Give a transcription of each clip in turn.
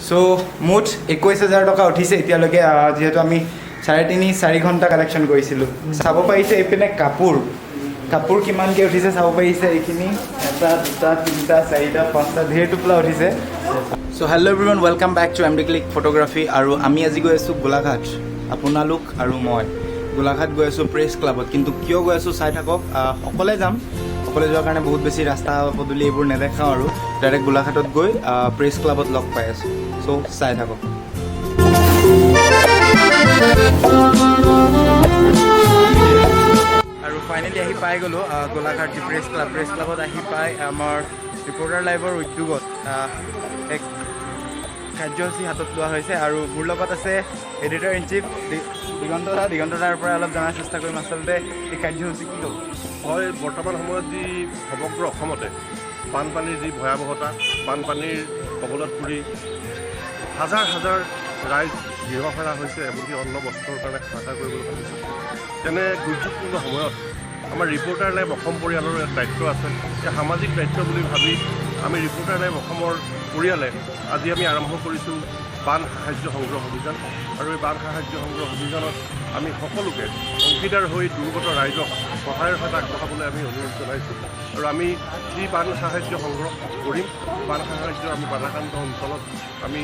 চ' মুঠ 21,000 টকা উঠিছে এতিয়ালৈকে। যিহেতু আমি 3.5-4 ঘণ্টা কালেকশ্যন কৰিছিলোঁ। চাব পাৰিছে এইপিনে কাপোৰ কাপোৰ কিমানকৈ উঠিছে চাব পাৰিছে। এইখিনি এটা, দুটা, তিনিটা, চাৰিটা, পাঁচটা, ধেৰ টোপোলা উঠিছে। So hello everyone, welcome back to MD Click Photography. আৰু আমি আজি গৈ আছোঁ গোলাঘাট। আপোনালোক আৰু মই গোলাঘাট গৈ আছোঁ প্ৰেছ ক্লাবত। কিন্তু কিয় গৈ আছোঁ চাই থাকক। অকলে যাম। অকলে যোৱাৰ কাৰণে বহুত বেছি ৰাস্তা পদূলি এইবোৰ নেদেখাওঁ আৰু ডাইৰেক্ট গোলাঘাটত গৈ প্ৰেছ ক্লাবত লগ পাই আছোঁ। চ' চাই থাকক। আৰু ফাইনেলি আহি পাই গ'লোঁ গোলাঘাট যি প্ৰেছ ক্লাব। প্ৰেছ ক্লাবত আহি পাই আমাৰ ৰিপৰ্টাৰ লাইভৰ উদ্যোগত এক কাৰ্যসূচী হাতত লোৱা হৈছে আৰু মোৰ লগত আছে এডিটৰ ইন চিফ দিগন্ত দা। দিগন্ত দাৰ পৰা অলপ জনাৰ চেষ্টা কৰিম আচলতে এই কাৰ্যসূচী কি হ'ব। হয়, বৰ্তমান সময়ত যি সমগ্ৰ অসমতে বানপানীৰ যি ভয়াৱহতা, বানপানীৰ কবলত পৰি হাজাৰ হাজাৰ ৰাইজ গৃহহাৰা হৈছে, এমুঠি অন্ন বস্ত্ৰৰ কাৰণে হাহাকাৰ কৰিবলৈ হৈছে, তেনে দুৰ্যোগপূৰ্ণ সময়ত আমাৰ ৰিপৰ্টাৰ লাইভ অসম পৰিয়ালৰ এক দায়িত্ব আছে। এই সামাজিক দায়িত্ব বুলি ভাবি আমি ৰিপৰ্টাৰ লাইভ অসমৰ পৰিয়ালে আজি আমি আৰম্ভ কৰিছোঁ বান সাহাৰ্য সংগ্ৰহ অভিযান। আৰু এই বান সাহাৰ্য সংগ্ৰহ অভিযানত আমি সকলোকে অংশীদাৰ হৈ দুৰ্গত ৰাইজক সহায়ৰ হাত আগবঢ়াবলৈ আমি অনুৰোধ জনাইছোঁ। আৰু আমি যি বান সাহাৰ্য সংগ্ৰহ কৰিম, বান সাহাৰ্য আমি বানাক্ৰান্ত অঞ্চলত আমি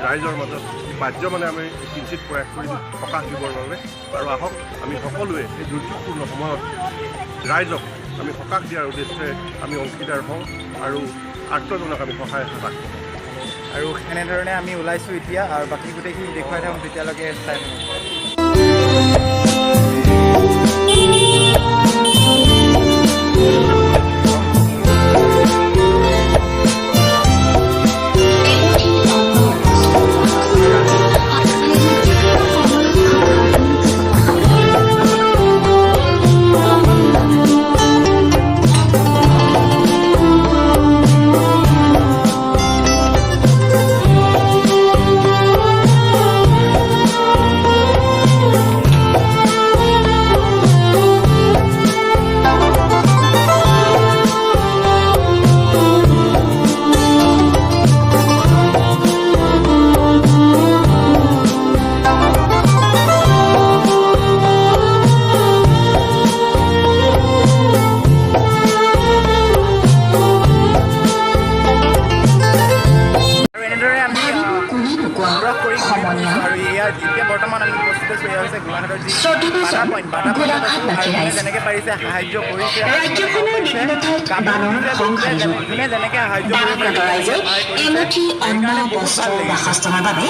ৰাইজৰ মাজত পাৰ্যমানে আমি কিঞ্চিত প্ৰয়াস কৰিম সকাহ দিবৰ বাবে। আৰু আহক, আমি সকলোৱে এই দুৰ্যোগপূৰ্ণ সময়ত ৰাইজক আমি সকাহ দিয়াৰ উদ্দেশ্যে আমি অংশীদাৰ হওঁ আৰু আৰ্তজনক আমি সহায় হাত আগবঢ়াওঁ। আৰু এনেধৰণে আমি ওলাইছোঁ এতিয়া আৰু বাকী গোটেইখিনি দেখুৱাই থাকোঁ, তেতিয়ালৈকে চাই থাকোঁ। আৰু এনেদৰে আমি সংগ্ৰহ কৰি ঘূৰি ফুৰিছোঁ। আৰু এয়া এতিয়া বৰ্তমান আমি উপস্থিত আছোঁ, এয়া হৈছে গোলাঘাটৰ যি বাটা পইণ্ট। বাটা পইণ্টত আছোঁ আৰু যোনে যেনেকৈ পাৰিছে সাহাৰ্য কৰিছে। ৰাজ্যখনৰ বিভিন্ন ঠাইত কাপোৰ বানৰ দিছে, সংহাৰী ৰূপ। যোনে যেনেকৈ সাহাৰ্য কৰিব বানাক্ৰান্ত পাৰিছে ৰাইজে সহায় কৰিছে। এমুঠি অন্ন, সেইকাৰণে বহুত বস্ত্ৰ, ভাল লাগিছে। বাসস্থানৰ বাবে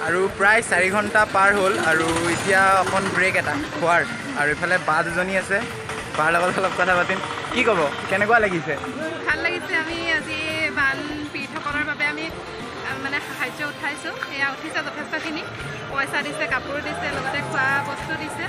আৰু প্ৰায় 4 ঘণ্টা পাৰ হ'ল আৰু এতিয়া অকণ ব্ৰেক এটা খোৱাৰ। আৰু ইফালে বা দুজনী আছে, বাৰ লগত অলপ কথা পাতিম। কি ক'ব, কেনেকুৱা লাগিছে? ভাল লাগিছে। আমি আজি বান পীড়িতসকলৰ বাবে আমি মানে সাহাৰ্য উঠাইছোঁ। এয়া উঠিছে যথেষ্টখিনি পইচা দিছে, কাপোৰ দিছে, লগতে খোৱা বস্তু দিছে।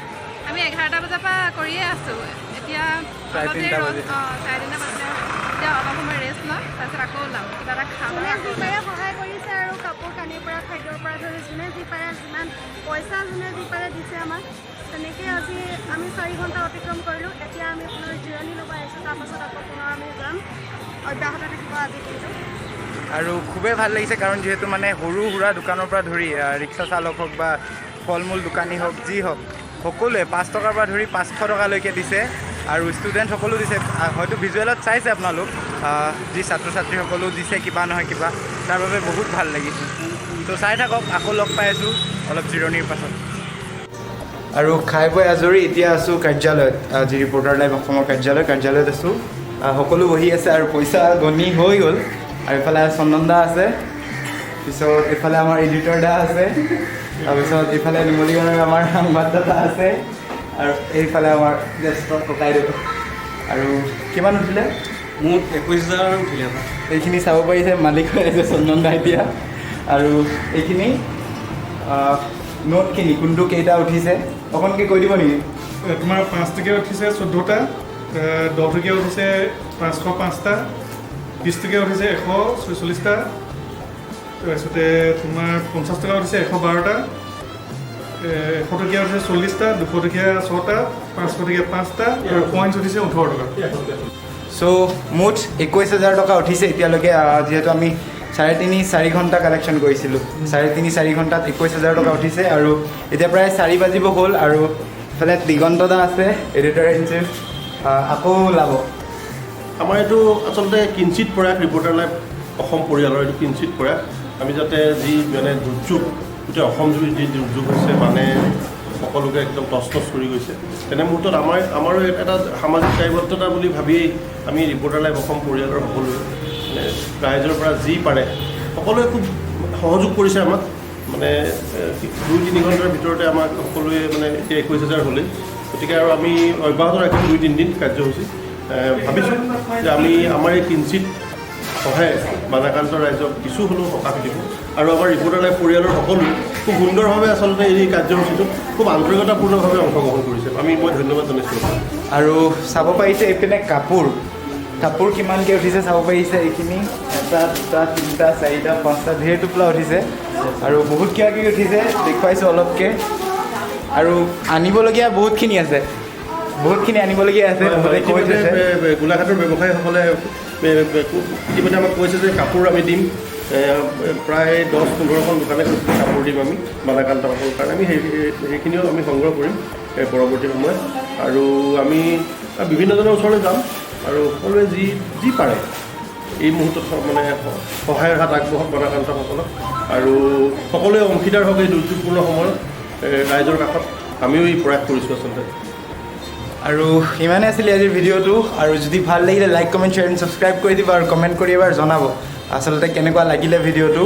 আমি 11টা বজাৰ পৰা কৰিয়ে আছোঁ এতিয়া। প্ৰায় অলপ দেৰি 3টা বাজিছে। অঁ, 3:30 বাজিলে। এতিয়া অলপ সময় ৰেষ্ট ল'ম, তাৰপিছত আকৌ ওলাম, কিবা এটা খাম আৰু যোনে আকৌ যি ওলাম। পাৰে সহায় কৰিছে আৰু কাপোৰ কানিৰ পৰা, খাদ্যৰ পৰা ধৰি যোনে যি পাৰে, যিমান পইচা যোনে যি পাৰে দিছে আমাক। তেনেকৈ আজি আমি 4 ঘণ্টা অতিক্ৰম কৰিলোঁ। এতিয়া আমি পুনৰ জিৰণি ল'ব আহিছোঁ। তাৰপাছত আকৌ পুনৰ আমি যাম, অব্যাহত থাকিব আজি দিনটো। আৰু খুবেই ভাল লাগিছে, কাৰণ যিহেতু মানে সৰু সুৰা দোকানৰ পৰা ধৰি ৰিক্সা চালক হওক বা ফল মূল দোকানী হওক, যি হওক, সকলোৱে 5 টকাৰ পৰা ধৰি 500 টকালৈকে দিছে আৰু ষ্টুডেণ্ট সকলো দিছে। হয়তো ভিজুৱেলত চাইছে আপোনালোক, যি ছাত্ৰ ছাত্ৰীসকলেও দিছে কিবা নহয় কিবা, তাৰ বাবে বহুত ভাল লাগিছে। ত' চাই থাকক, আকৌ লগ পাই আছোঁ অলপ জিৰণিৰ পাছত। আৰু খাই বৈ আজৰি এতিয়া আছোঁ কাৰ্যালয়ত। আজি ৰিপৰ্টাৰ লাইভ অসমৰ কাৰ্যালয়ত আছোঁ। সকলো বহি আছে আৰু পইচা গণি হৈ গ'ল। আৰু এইফালে চন্দন দা আছে, পিছত এইফালে আমাৰ এডিটৰ দা আছে, তাৰপিছত এইফালে নুমলীগড়ৰ আমাৰ সংবাদদাতা আছে, আৰু এইফালে আমাৰ জ্যেষ্ঠ ককাইদেউ। আৰু কিমান উঠিলে? মুঠ 21,000 উঠিলে। এইখিনি চাব পাৰিছে, মালিক হৈ আছে চন্দন দা এতিয়া। আৰু এইখিনি নোটখিনি কোনটো কেইটা উঠিছে অকণকৈ কৈ দিব নেকি? তোমাৰ 5 টকীয়া উঠিছে 14টা, 10 টকীয়া উঠিছে 505টা, 20 টকীয়া উঠিছে 146টা, তাৰপিছতে তোমাৰ 50 টকা উঠিছে 112টা, 100 টকীয়া উঠিছে 40টা, 200 টকীয়া ছটা, 500 টকীয়া পাঁচটা আৰু কইনছ উঠিছে 18 টকা। চ' মুঠ 21,000 টকা উঠিছে এতিয়ালৈকে। যিহেতু আমি 3.5-4 ঘণ্টা কালেকশ্যন কৰিছিলোঁ, 3.5-4 ঘণ্টাত 21,000 টকা উঠিছে। আৰু এতিয়া প্ৰায় 4 বাজিব হ'ল। আৰু ইফালে দিগন্ত দা আছে, এডিটৰ ইন চিফ, আকৌ ওলাব। আমাৰ এইটো আচলতে কিঞ্চিত প্ৰয়াস, ৰিপৰ্টাৰ লাইভ অসম পৰিয়ালৰ এইটো কিঞ্চিত প্ৰয়াস। আমি যাতে যি মানে দুৰ্যোগ, গোটেই অসম জুৰি যি দুৰ্যোগ হৈছে, মানে সকলোকে একদম তচ তচ কৰি গৈছে, তেনে মুহূৰ্তত আমাৰো এটা সামাজিক দায়বদ্ধতা বুলি ভাবিয়েই আমি ৰিপৰ্টাৰ লাইভ অসম পৰিয়ালৰ সকলোৱে মানে ৰাইজৰ পৰা যি পাৰে, সকলোৱে খুব সহযোগ কৰিছে আমাক। মানে 2-3 ঘণ্টাৰ ভিতৰতে আমাক সকলোৱে মানে এতিয়া 21,000 হ'লেই। গতিকে আৰু আমি অব্যাহত ৰাখিম 2-3 দিন কাৰ্যসূচী। ভাবিছোঁ যে আমি আমাৰ এই কিঞ্চিত সহায়ে বানাক্ৰান্ত ৰাইজক কিছু হ'লেও সকাহ দিব। আৰু আমাৰ ৰিপৰ্টাৰ লাইভ পৰিয়ালৰ সকলোৱে খুব সুন্দৰভাৱে আচলতে এই কাৰ্যসূচীটোত খুব আন্তৰিকতাপূৰ্ণভাৱে অংশগ্ৰহণ কৰিছে। মই ধন্যবাদ জনাইছোঁ। আৰু চাব পাৰিছে এইপিনে কাপোৰ কাপোৰ কিমানকৈ উঠিছে চাব পাৰিছে। এইখিনি এটা, দুটা, তিনিটা, চাৰিটা, পাঁচটা, ধেৰ টোপোলা উঠিছে আৰু বহুত কিবা কিবি উঠিছে, দেখুৱাইছোঁ অলপকৈ। আৰু আনিবলগীয়া বহুতখিনি আছে, বহুতখিনি আনিবলগীয়া আছে, বহুতে কৈ ইতিমধ্যে থৈছে। গোলাঘাটৰ ব্যৱসায়ীসকলে ইতিমধ্যে আমাক কৈছে যে কাপোৰ আমি দিম। প্ৰায় 10-15খন দোকানে কৈছে যে কাপোৰ দিম আমি বানাক্ৰান্তসকলৰ কাৰণে। আমি সেইখিনিও আমি সংগ্ৰহ কৰিম পৰৱৰ্তী সময়ত। আৰু আমি বিভিন্নজনৰ ওচৰলৈ যাম আৰু সকলোৱে যি যি পাৰে এই মুহূৰ্তত মানে সহায়ৰ হাত আগবঢ়াওক বানাক্ৰান্তসকলক আৰু সকলোৱে অংশীদাৰ হওক এই দুৰ্যোগপূৰ্ণ সময়ত ৰাইজৰ কাষত। আমিও এই প্ৰয়াস কৰিছোঁ আচলতে। আৰু ইমানেই আছিলে আজিৰ ভিডিঅ'টো। আৰু যদি ভাল লাগিলে like, comment, share and subscribe কৰি দিব আৰু কমেণ্ট কৰি এবাৰ জনাব আচলতে কেনেকুৱা লাগিলে ভিডিঅ'টো।